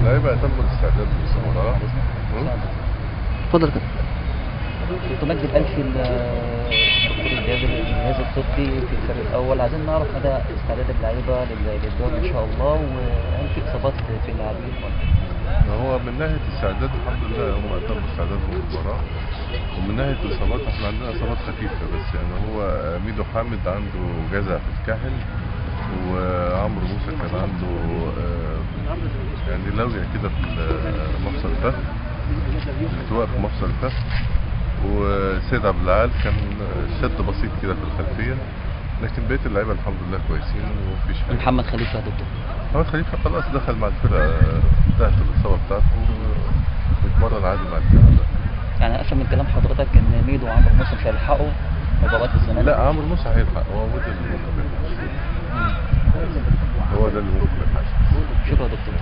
اللعيبة اتموا الاستعداد للمباراة. اتفضل كده. دكتور مجدي الألفي دكتور الجهاز الطبي في الفريق الأول، عايزين نعرف مدى استعداد اللعيبة للدوري إن شاء الله، وهل في إصابات في اللاعبين؟ هو من ناحية الاستعداد الحمد لله هم أتموا استعدادهم للمباراة، ومن ناحية الإصابات احنا عندنا إصابات خفيفة بس، يعني هو ميدو حامد عنده جزع في الكاحل، وعمرو موسى كان عنده يعني لوية كده في مفصل الفخذ، التواء في مفصل الفخذ، وسيد عبد العال كان شد بسيط كده في الخلفية، لكن بقية اللعيبة الحمد لله كويسين ومفيش حاجة. محمد خليفة يا دكتور؟ محمد خليفة خلاص دخل مع الفرقة، انتهت الاصابة بتاعته وبيتمرن عادي مع الفرقة. يعني افهم من كلام حضرتك ان ميدو وعمرو موسى مش هيلحقوا مباراة الزمالك؟ لا، عمرو موسى هيلحق، هو ده اللي ممكن ما يلحقش. هو ده اللي ممكن ما يلحقش. شكرا يا دكتور.